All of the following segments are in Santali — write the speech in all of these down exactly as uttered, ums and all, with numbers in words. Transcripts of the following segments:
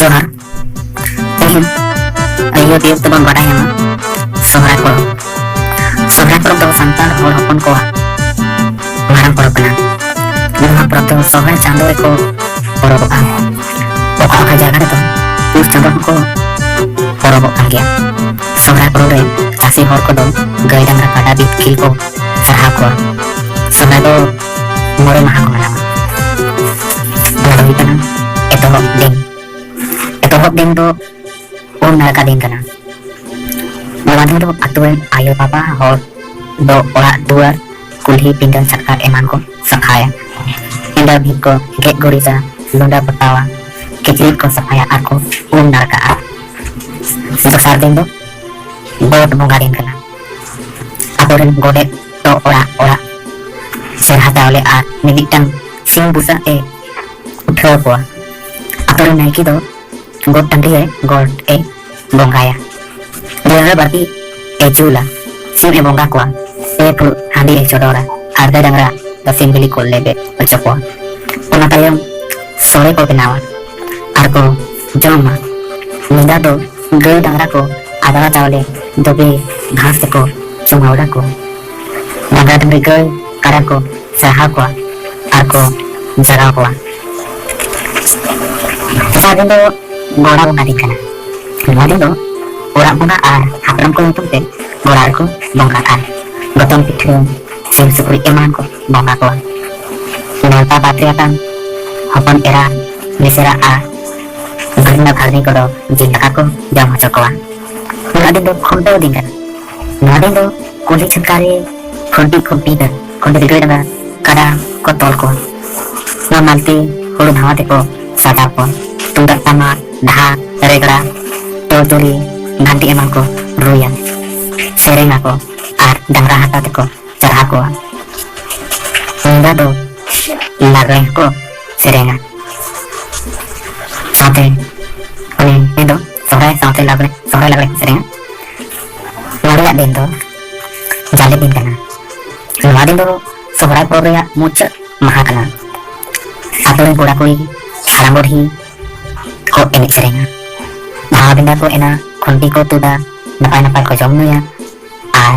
ᱡᱚᱦᱟᱨ᱾ ᱛᱮᱦᱮᱧ ᱟᱹᱭᱩᱨ ᱵᱤᱭᱩᱨ ᱛᱮᱵᱚᱱ ᱵᱟᱰᱟᱭ ᱧᱟᱢᱟ ᱥᱚᱦᱨᱟᱭ ᱯᱚᱨᱚᱵᱽ᱾ ᱥᱚᱦᱨᱟᱭ ᱯᱚᱨᱚᱵᱽ ᱫᱚ ᱥᱟᱱᱛᱟᱲ ᱦᱚᱲ ᱦᱚᱯᱚᱱ ᱠᱚᱣᱟᱜ ᱢᱟᱨᱟᱝ ᱯᱚᱨᱚᱵᱽ ᱠᱟᱱᱟ᱾ ᱱᱚᱣᱟ ᱯᱚᱨᱚᱵᱽ ᱫᱚ ᱥᱚᱦᱨᱟᱭ ᱪᱟᱸᱫᱳ ᱨᱮᱠᱚ ᱯᱚᱨᱚᱵᱚᱜᱼᱟ᱾ ᱚᱠᱟ ᱚᱠᱟ ᱡᱟᱭᱜᱟ ᱨᱮᱫᱚ ᱯᱩᱥ ᱪᱟᱸᱫᱳ ᱦᱚᱸᱠᱚ ᱯᱚᱨᱚᱵᱚᱜ ᱠᱟᱱ ᱜᱮᱭᱟ᱾ ᱥᱚᱦᱨᱟᱭ ᱯᱚᱨᱚᱵᱽ ᱨᱮ ᱪᱟᱹᱥᱤ ᱦᱚᱲ ᱠᱚᱫᱚ ᱜᱟᱹᱭ ᱰᱟᱝᱨᱟ ᱠᱟᱰᱟ ᱵᱤᱛᱠᱤᱞ ᱠᱚ ᱥᱟᱨᱦᱟᱣ ᱠᱚᱣᱟ᱾ ᱥᱚᱦᱨᱟᱭ ᱫᱚ ᱢᱚᱬᱮ ᱢᱟᱦᱟ ᱠᱚ ᱢᱟᱱᱟᱣᱟ᱾ ᱱᱚᱣᱟ ᱫᱚ ᱦᱩᱭᱩᱜ ᱠᱟᱱᱟ ᱮᱛᱚᱦᱚᱵ ᱫᱤᱱ᱾ ᱮᱛᱚᱦᱚᱵ ᱫᱤᱱ ᱫᱚ ᱩᱢ ᱱᱟᱲᱠᱟ ᱫᱤᱱ ᱠᱟᱱᱟ᱾ ᱱᱚᱣᱟ ᱫᱤᱱ ᱫᱚ ᱟᱛᱳ ᱨᱮᱱ ᱟᱭᱳ ᱵᱟᱵᱟ ᱦᱚᱲ ᱫᱚ ᱚᱲᱟᱜ ᱫᱩᱣᱟᱹᱨ, ᱠᱩᱞᱦᱤ, ᱯᱤᱸᱰᱟᱹ, ᱪᱷᱟᱴᱠᱟ ᱮᱢᱟᱱ ᱠᱚ ᱥᱟᱯᱷᱟᱭᱟ᱾ ᱯᱤᱸᱰᱟᱹ ᱵᱷᱤᱛ ᱠᱚ ᱜᱮᱡ ᱜᱩᱨᱤᱡᱟ, ᱞᱩᱸᱰᱟᱹ ᱯᱚᱛᱟᱣᱟ, ᱠᱤᱪᱨᱤᱡ ᱠᱚ ᱥᱟᱯᱷᱟᱭᱟ ᱟᱨ ᱠᱚ ᱩᱢ ᱱᱟᱲᱠᱟᱜᱼᱟ᱾ ᱫᱚᱥᱟᱨ ᱫᱤᱱ ᱫᱚ ᱜᱚᱴ ᱵᱚᱸᱜᱟ ᱫᱤᱱ ᱠᱟᱱᱟ᱾ ᱟᱛᱳ ᱨᱮᱱ ᱜᱚᱰᱮᱛ ᱫᱚ ᱚᱲᱟᱜ ᱚᱲᱟᱜ ᱪᱮᱨᱦᱟ ᱪᱟᱣᱞᱮ ᱟᱨ ᱢᱤᱢᱤᱫᱴᱟᱝ ᱥᱤᱢ ᱵᱩᱥᱟᱹᱜ ᱮ ᱩᱴᱷᱟᱹᱣ ᱠᱚᱣᱟ᱾ ᱟᱛᱳ ᱨᱮᱱ ᱱᱟᱭᱠᱮ ᱫᱚ ᱜᱚᱴ ᱴᱟᱺᱰᱤ ᱨᱮ ᱜᱚᱴ ᱮ ᱵᱚᱸᱜᱟᱭᱟ᱾ ᱫᱤᱱ ᱨᱮ ᱵᱟᱹᱲᱛᱤ ᱮ ᱡᱩᱞᱟ, ᱥᱤᱢ ᱮ ᱵᱚᱸᱜᱟ ᱠᱚᱣᱟ, ᱯᱮ ᱯᱷᱩᱲᱩᱜ ᱦᱟᱺᱰᱤ ᱮ ᱪᱚᱰᱚᱨᱟ ᱟᱨ ᱜᱟᱹᱭ ᱰᱟᱝᱨᱟ ᱫᱚ ᱥᱤᱢ ᱵᱤᱞᱤ ᱠᱚ ᱞᱮᱵᱮᱫ ᱦᱚᱪᱚ ᱠᱚᱣᱟ᱾ ᱚᱱᱟ ᱛᱟᱭᱚᱢ ᱥᱚᱲᱮ ᱠᱚ ᱵᱮᱱᱟᱣᱟ ᱟᱨ ᱠᱚ ᱡᱚᱢᱟ᱾ ᱧᱤᱫᱟᱹ ᱫᱚ ᱜᱟᱹᱭ ᱰᱟᱝᱨᱟ ᱠᱚ ᱟᱫᱽᱣᱟ ᱪᱟᱣᱞᱮ ᱫᱷᱩᱵᱤ ᱜᱷᱟᱥ ᱛᱮᱠᱚ ᱪᱩᱢᱟᱹᱲᱟ ᱠᱚ᱾ ᱰᱟᱝᱨᱟ ᱰᱟᱝᱨᱤ ᱜᱟᱹᱭ ᱠᱟᱰᱟ ᱠᱚ ᱥᱟᱨᱦᱟᱣ ᱠᱚᱣᱟ ᱟᱨ ᱠᱚ ᱡᱟᱜᱟᱣ ᱠᱚᱣᱟ᱾ ᱛᱮᱥᱟᱨ ᱫᱤᱱ ᱫᱚ ᱜᱚᱲᱟ ᱵᱚᱸᱜᱟ ᱫᱤᱱ ᱠᱟᱱᱟ᱾ ᱱᱚᱣᱟ ᱫᱤᱱ ᱫᱚ ᱚᱲᱟᱜ ᱵᱚᱸᱜᱟ ᱟᱨ ᱦᱟᱯᱲᱟᱢ ᱠᱚ ᱧᱩᱛᱩᱢ ᱛᱮ ᱜᱚᱲᱟ ᱨᱮᱠᱚ ᱵᱚᱸᱜᱟᱜᱼᱟ᱾ ᱜᱚᱛᱚᱢ ᱯᱤᱴᱷᱟᱹ, ᱥᱤᱢ ᱥᱩᱠᱨᱤ ᱮᱢᱟᱱ ᱠᱚ ᱵᱚᱸᱜᱟ ᱠᱚᱣᱟ᱾ ᱱᱮᱣᱛᱟ ᱵᱟᱨᱛᱮ ᱟᱠᱟᱱ ᱦᱚᱯᱚᱱ ᱮᱨᱟ, ᱢᱤᱥᱮᱨᱟ ᱟᱨ ᱵᱷᱟᱹᱜᱽᱱᱟᱹ ᱵᱷᱟᱹᱜᱽᱱᱤ ᱠᱚᱫᱚ ᱡᱤᱞ ᱫᱟᱠᱟ ᱠᱚ ᱡᱚᱢ ᱦᱚᱪᱚ ᱠᱚᱣᱟ᱾ ᱱᱚᱣᱟ ᱫᱤᱱ ᱫᱚ ᱠᱷᱩᱱᱴᱟᱹᱣ ᱫᱤᱱ ᱠᱟᱱᱟ᱾ ᱱᱚᱣᱟ ᱫᱤᱱ ᱫᱚ ᱠᱩᱞᱦᱤ ᱪᱷᱟᱴᱠᱟ ᱨᱮ ᱠᱷᱩᱱᱴᱤ ᱠᱚ ᱵᱤᱫᱟ, ᱠᱷᱩᱱᱴᱤ ᱨᱮ ᱜᱟᱹᱭ ᱰᱟᱝᱨᱟ ᱠᱟᱰᱟ ᱠᱚ ᱛᱚᱞ ᱠᱚᱣᱟ᱾ ᱱᱚᱣᱟ ᱢᱟᱞᱛᱤ ᱦᱩᱲᱩ ᱫᱷᱟᱣᱟ ᱛᱮᱠᱚ ᱥᱟᱡᱟᱣ ᱠᱚᱣᱟ᱾ ᱛᱩᱢᱫᱟᱜ ᱴᱟᱢᱟᱠ, ᱰᱷᱟᱠ, ᱨᱮᱜᱽᱲᱟ, ᱛᱚᱲᱛᱩᱲᱤ, ᱜᱷᱟᱱᱴᱤ ᱮᱢᱟᱱ ᱠᱚ ᱨᱩᱭᱟ, ᱥᱮᱨᱮᱧ ᱟᱠᱚ ᱟᱨ ᱰᱟᱝᱨᱟ ᱦᱟᱨᱛᱟ ᱛᱮᱠᱚ ᱪᱟᱨᱦᱟᱣ ᱠᱚᱣᱟ᱾ ᱧᱤᱫᱟᱹ ᱫᱚ ᱞᱟᱜᱽᱲᱮ ᱦᱚᱸᱠᱚ ᱥᱮᱨᱮᱧᱟ᱾ ᱥᱟᱶᱛᱮ ᱩᱱᱤ ᱫᱚ ᱥᱚᱦᱨᱟᱭ ᱥᱟᱶᱛᱮ ᱞᱟᱜᱽᱲᱮ, ᱥᱚᱦᱨᱟᱭ ᱞᱟᱜᱽᱲᱮ ᱠᱚ ᱥᱮᱨᱮᱧᱟ᱾ ᱢᱚᱬᱮᱭᱟᱜ ᱫᱤᱱ ᱫᱚ ᱡᱟᱞᱮ ᱫᱤᱱ ᱠᱟᱱᱟ᱾ ᱱᱚᱣᱟ ᱫᱤᱱ ᱫᱚ ᱥᱚᱦᱨᱟᱭ ᱯᱚᱨᱚᱵᱽ ᱨᱮᱭᱟᱜ ᱢᱩᱪᱟᱹᱫ ᱢᱟᱦᱟ ᱠᱟᱱᱟ᱾ ᱟᱛᱳ ᱨᱮᱱ ᱠᱚᱲᱟ ᱠᱩᱲᱤ, ᱦᱟᱲᱟᱢ ᱵᱩᱰᱷᱤ, ᱮᱱᱮᱡ ᱥᱮᱨᱮᱧᱟ᱾ ᱫᱷᱟᱣᱟ ᱵᱮᱸᱫᱟ ᱠᱚ ᱮᱱᱟ, ᱠᱷᱩᱱᱴᱤ ᱠᱚ ᱛᱩᱫᱟ, ᱱᱟᱯᱟᱭ ᱱᱟᱯᱟᱭ ᱠᱚ ᱡᱚᱢ ᱧᱩᱭᱟ ᱟᱨ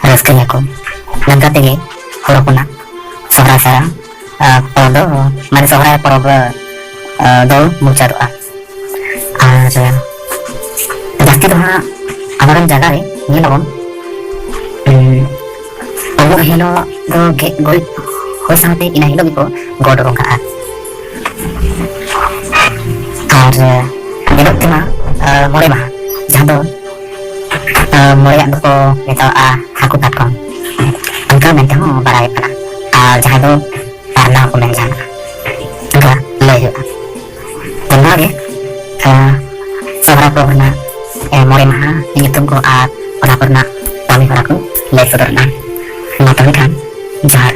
ᱨᱟᱹᱥᱠᱟᱹᱭᱟᱠᱚ᱾ ᱱᱚᱝᱠᱟ ᱛᱮᱜᱮ ᱦᱚᱲ ᱦᱚᱯᱚᱱᱟᱜ ᱥᱚᱦᱨᱟᱭ ᱥᱟᱨᱟ, ᱟᱨ ᱯᱚᱨᱚᱵᱽ ᱫᱚ, ᱢᱟᱱᱮ ᱥᱚᱦᱨᱟᱭ ᱯᱚᱨᱚᱵᱽ, ᱟᱨ, ᱫᱚ ᱢᱩᱪᱟᱹᱫᱚᱜᱼᱟ᱾ ᱟᱨ ᱡᱟᱹᱥᱛᱤ ᱫᱚ ᱦᱟᱸᱜ ᱟᱵᱚᱨᱮᱱ ᱡᱟᱭᱜᱟ ᱨᱮ ᱧᱮᱞ ᱟᱵᱚᱱ, ᱩᱢ, ᱩᱢᱩᱜ ᱦᱤᱞᱳᱜ ᱫᱚ ᱜᱮᱡ ᱜᱩᱨᱤᱡ ᱦᱩᱭ ᱥᱟᱶᱛᱮ ᱤᱱᱟᱹ ᱦᱤᱞᱳᱜ ᱜᱮᱠᱚ ᱜᱚᱰ ᱚᱰᱚᱠ ᱠᱟᱜᱼᱟ᱾ ᱟᱨ ᱧᱮᱞᱚᱜ ᱠᱟᱱᱟ, ᱟᱨ ᱢᱚᱬᱮ ᱢᱟᱦᱟ, ᱡᱟᱦᱟᱸ ᱫᱚ, ᱟᱨ ᱢᱚᱬᱮᱭᱟᱜ ᱫᱚᱠᱚ ᱢᱮᱛᱟᱣᱟᱜᱼᱟ ᱦᱟᱹᱠᱩ ᱠᱟᱴᱠᱚᱢ, ᱚᱱᱠᱟ ᱢᱮᱱᱛᱮ ᱦᱚᱸ ᱵᱟᱲᱟᱭᱚᱜ ᱠᱟᱱᱟ᱾ ᱟᱨ ᱡᱟᱦᱟᱸ ᱫᱚ ᱯᱟᱨᱱᱟ ᱦᱚᱸᱠᱚ ᱢᱮᱱ ᱡᱟᱦᱟᱸ, ᱚᱱᱠᱟ ᱞᱟᱹᱭ ᱦᱩᱭᱩᱜᱼᱟ᱾ ᱛᱚ ᱱᱚᱣᱟ ᱜᱮ, ᱟᱨ ᱥᱚᱦᱨᱟᱭ ᱯᱚᱨᱚᱵᱽ ᱨᱮᱱᱟᱜ, ᱟᱨ ᱢᱚᱬᱮ ᱢᱟᱦᱟ ᱧᱩᱛᱩᱢ ᱠᱚ ᱟᱨ ᱚᱱᱟ ᱠᱚᱨᱮᱱᱟᱜ ᱠᱟᱹᱢᱤ ᱦᱚᱨᱟ ᱠᱚ ᱞᱟᱹᱭ ᱥᱚᱫᱚᱨ ᱮᱱᱟ᱾ ᱢᱟ ᱛᱚᱵᱮ ᱠᱷᱟᱱ ᱡᱚᱦᱟᱨ᱾